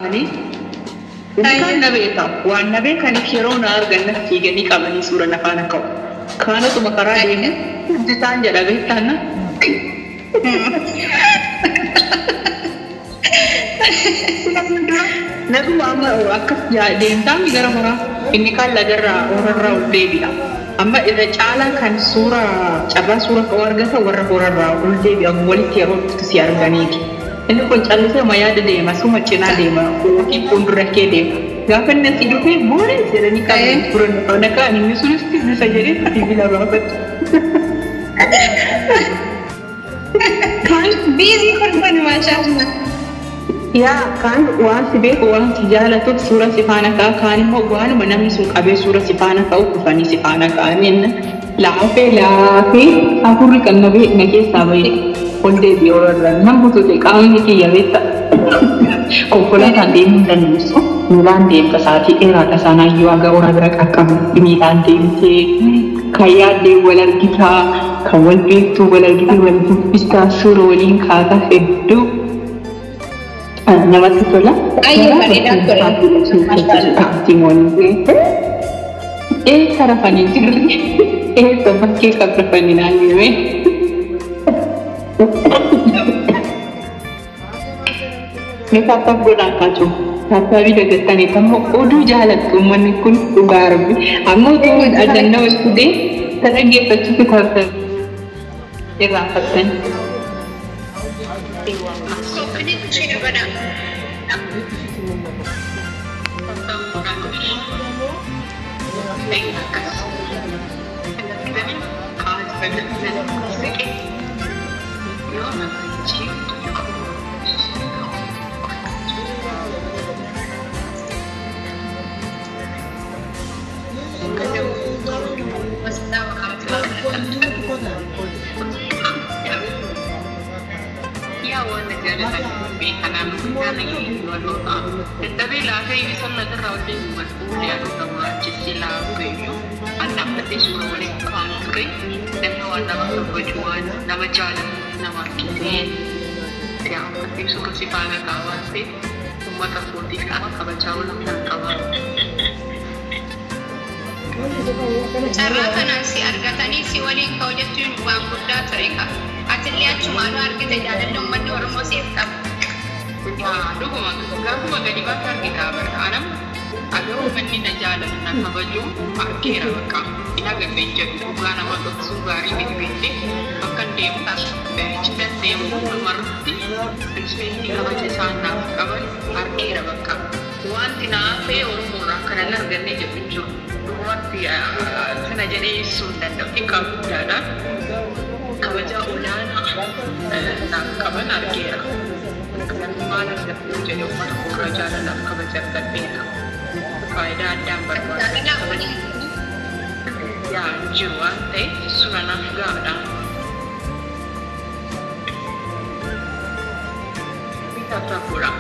Inni kaan na beeka. Waan na beekaniif yeroo na argan na fiiganii qabanii suura na faana ka'u. Kaanotuma karaa deemu hojjetaan jedha beektaan na. Naguma amma akkas deemtaan gara horaa inni kaan lagarraa horarraa ol deebi'a. Amma irra caalaa kan suura carraa suura ka'uu argatan warra horarraa ol deebi'an walitti yeroo dhuftu si arganiiti. Inni kun callisee ma yaada deema, suma cinaa deema yookiin fuuldura kee deema. Gaafa inni asii dhufee booree jedhanii qaban suura na faana ka'an, inni sunis bisa jedhee bilbila baafatu. Biizii kolfan, maashaallah. Yaa kaan waan si beeku waan si jaalatuuf suura si faana ka'a, kaan immoo waanuma namni sun qabee suura si faana ka'u dhufanii si faana ka'anii laafee laafee hafuurri kan na na keessaa bahee ol deebi'ee horarraa nan butute qaamni kiyya beekta. Konkolaataan deemuu hin dandeessu. Miilaan deemta, sa'aatii dheeraadha sanaayyuu haga hora bira qaqqabu miilaan deemtee kan yaaddee wal argitaa, kan wal beektuu wal argitee wal dubbistaa, suura waliin kaataa, hedduu namatti tola. Baay'ee bareedaa ture. Eessa rafanii jirri? Eessa bakkee kan rafanii naannoo? Mee tap godhaa kaatu. Tap tapii dagattanii ammoo oduu jaalattu uummanni kun, dhugaa rabbi. Amma utuu ajandaa wal fidee ta dhaggeeffachuufi tap tap irraanfattan. Koppiniin ishee godha. Yaa waan jaalatan beekanaan dadhabee laafee isa lagarraa ol deemu fuullee aduu gurraachessi laafee an dhaabbatee suura waliin ka'an ture. Namni waan nama kabaju, waan nama jaalatu nama argitee dhaabbatee suura si faana ka'a waan ta'eef uummata kootiif nama kabajaa olaanaa qaba. Carraa kanaan si argatanii si waliin ka'u jechuun waan guddaa ture ka. Atillee achumaanuu argite jaalalli uummanni Oromoo siif qabu. Yaa dhuguma gaafuma gadi baatu argita bara. Anam agaruu uummanni na jaalatu na kabaju argeera, bakka hin agarre hin jedhu, dhugaa nama dhoksuu gaarii miti beekte. Bakka hin deemu, cidhan deemu hundumarratti rispeektii kabaja isaan naaf qaban argeera bakka. Wanti naa hafe Oromoorraa akkana hin arganne jedhu hin jiru. Dhugumatti kana jedhee ibsuu hin danda'u. Xiqqaa guddaadhaan kabaja olaanaa naaf qaban argeera. Namni maal argattu jedhe uummata koorraa jaalalaaf kabaja argadheera. Faayidaa addaan barbaadu. Yaa hin jiru waan ta'eef suna naaf gahaadha. Tap tap godha.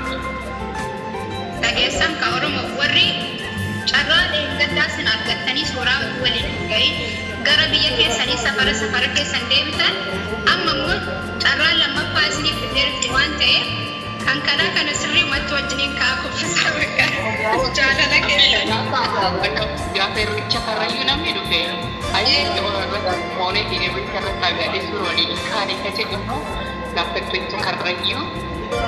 Dhageessan ka Oromoo, warri carraa deeggaddaa sin argattanii suuraa waliin hin gahin gara biyya keessanii safara safara keessan deebitan, amma immoo carraa lammaffaa isiniif dhufeerti waan ta'eef kan karaa kana sirriimatti wajjiniin ka'aa kuffisaa bakka jaalala keessan. Gaafa Irreecha Karrayyuu namni dhufe ayyee mooneetiin Irreecha irratti agaree suura waliin kaane ka jedhu immoo gaafa Irreecha Karrayyuu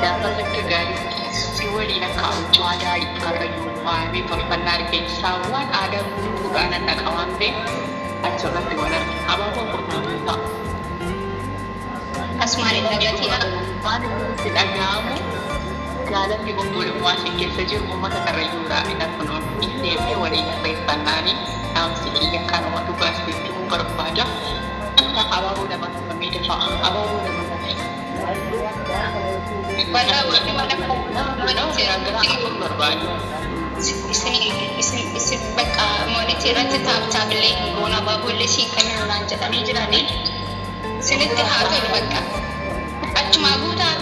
gaafa akka gaariitti si waliin akka huccuu aadaa Karrayyuu faayamee tolfannaa rifeensaa waan aadaa guutuudhaan dhaqa waan ta'eef achirratti wal argina. Abaaboo furmaatu ta'a. Asumaan hin dagatina. Waan itti dhaga'amu jaalalli obbolummaa isin keessa jiru uummata Karrayyuudhaa inni kunuun hin deemnee waliin irreeffannaanii dhaamsi kiyya kanuma, dhugaas jechuun barbaada. Abaaboo lama tumamee dafa, abaaboo lama tafe. Walaa warri mana Garaagaraa afur barbaadu. isin isin isin bakka moonitii irratti tap tapillee hin goona, abaaboollee siin kan naan jedhanii jiranii isinitti haa tolu, bakka achumaa guutaa.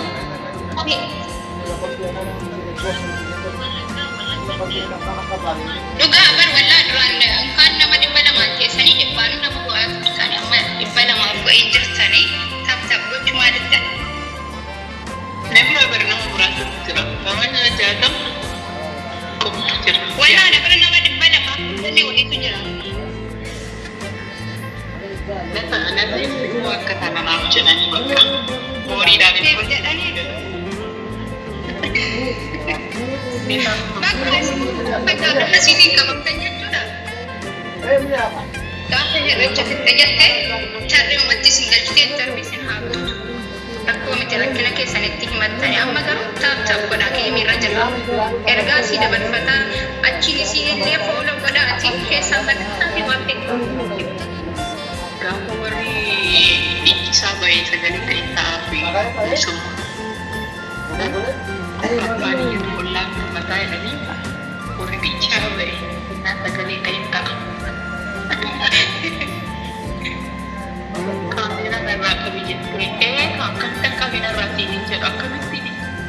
Dhugaa bar wallaa duraan inkaan nama 200n teessanii dhibbaanuu nama bu'aa turtanii, amma 200f bu'ee jirtanii tap tap gochumaa diddan. Namni bar nama muraasatu jira. Nama 60. Walaa na bira nama 240 wayiitu jira. Nata immoo akka kana naaf jedhanii bakka horiidhaan Siif jedhanii bakka jaalala isiitiin qabamtan jechuudha. Gaafa irreecha fixxe jette charri uumatti isin galchitee darbi isin haa gootu. Rakkoo miti, rakkina keessanitti himattani. Amma garuu tap tap godhaa, keemiirra jira. Ergaa asii dabarfataa, achiin isiin illee follow godhaati keessaa badhasaa fi waan ta'e. Gaafa warri dhiichisaa bahee sagalee ta'e ta'aa fi misooma. Abbaan iyyuu ollaan mataa jedhanii warri dhiichaa bahee innaan sagalee ta'e ta'a. Kaameeraa narraa qabi jettee ee akkamitti kaameeraa irraa siin hin jedhu, akkamitti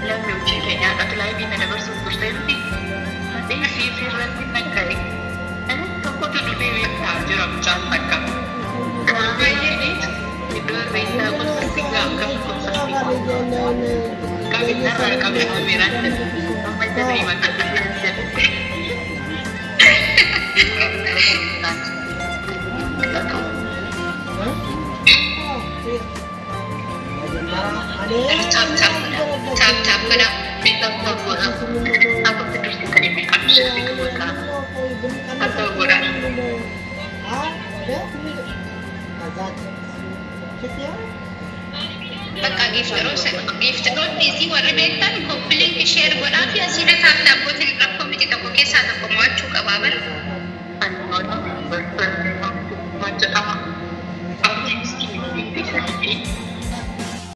lammi hojii keenya ati live na dabarsuuf turtee miti. Hadhee siif irratti nakka'e. Tokkotu dhufee beekaa jira mucaan takka. Baay'ee iddoo irreechaa konsartii gaa akkam konsartii. Qabi narraa qabi kaameeraan jedhu. Amma jedhu himata jedhu. Tap tap godhaa. Tap tap godhaa. Tap tap godhaa. Akkatti dursi ta'e abshirri godhaa. Tap tap godhaa. Bakka gifteroonni isii warri beektan copy link, share godhaa fi asiirra tap tap gootin. Rakkoo miti, tokko keessaa tokko mo'achuu qabaa bara.